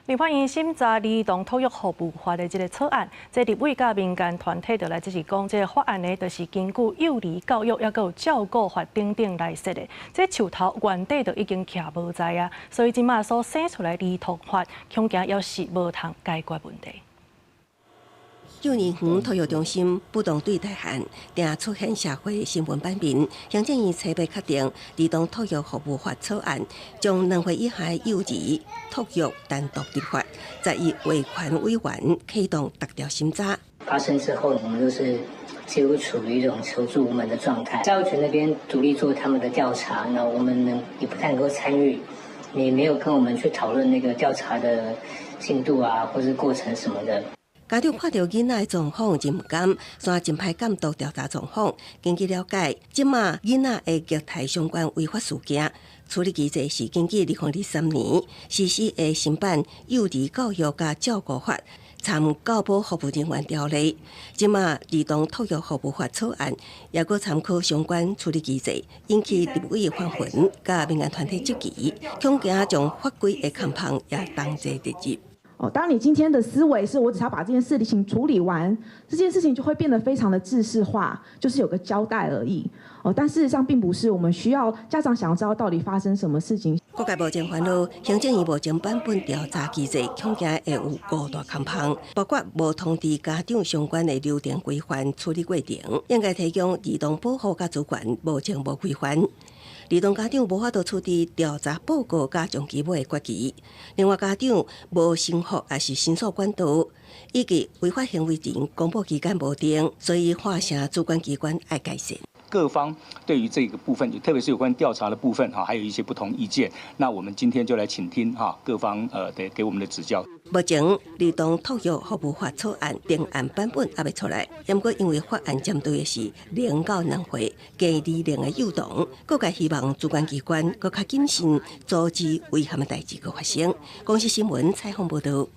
立法院審查兒童托育服務法的這个草案，這立委佮民間團體就來質疑講，這个法案呢，就是根據幼兒教育抑閣有照顧法等等來設的，這樹頭原底就已經徛無在啊，所以這馬所生出來兒托法，恐驚猶是無通解決問題。幼兒園托育中心不當對待案，定出現社會新聞版面。行政院初步確定兒童托育服務法草案，將2歲以下幼兒托育單獨立法，在以維權委員啟動逐條審查。發生之後，我們都是幾乎處於一種求助無門的狀態。教育局那邊獨立做他們的調查，那我們呢也不太能夠參與，也沒有跟我們去討論那個調查的進度啊，或是過程什麼的。家長看著囡仔的狀況真毋甘，煞真歹監督調查狀況。根據了解，這馬囡仔的虐待相關違法事件處理機制是根據2023年實施的新版幼兒教育佮照顧法，參教保服務人員條例。這馬兒童托育服務法草案也閣參考相關處理機制，引起立委反彈佮民間團體質疑，恐驚將法規的空縫也同齊列入。哦，當你今天的思維是我只要把這件事情處理完，這件事情就會變得非常的制式化，就是有個交代而已。哦，但事實上並不是，我們需要家長想要知道到底發生什麼事情。各界目前煩惱，行政院目前版本調查機制，恐驚會有五大空縫，包括無通知家長相關的流程規範處理過程，應該提供兒童保護佮資源，目前無規範。兒童家長無法度處置調查報告佮長期尾的決議，另外家長無申復抑是申訴管道，以及違法行為人公布期間無定，所以化成主管機關愛改善。各方對於這個部分，特別是有關調查的部分，哈，還有一些不同意見。那我們今天就來傾聽哈各方的給我們的指教。目前兒童托育服務法草案定案版本猶未出來，毋過因為法案針對的是0到2歲低年齡的幼童，各界希望主管機關閣較謹慎，阻止遺憾的代誌閣發生。公視新聞採訪報導。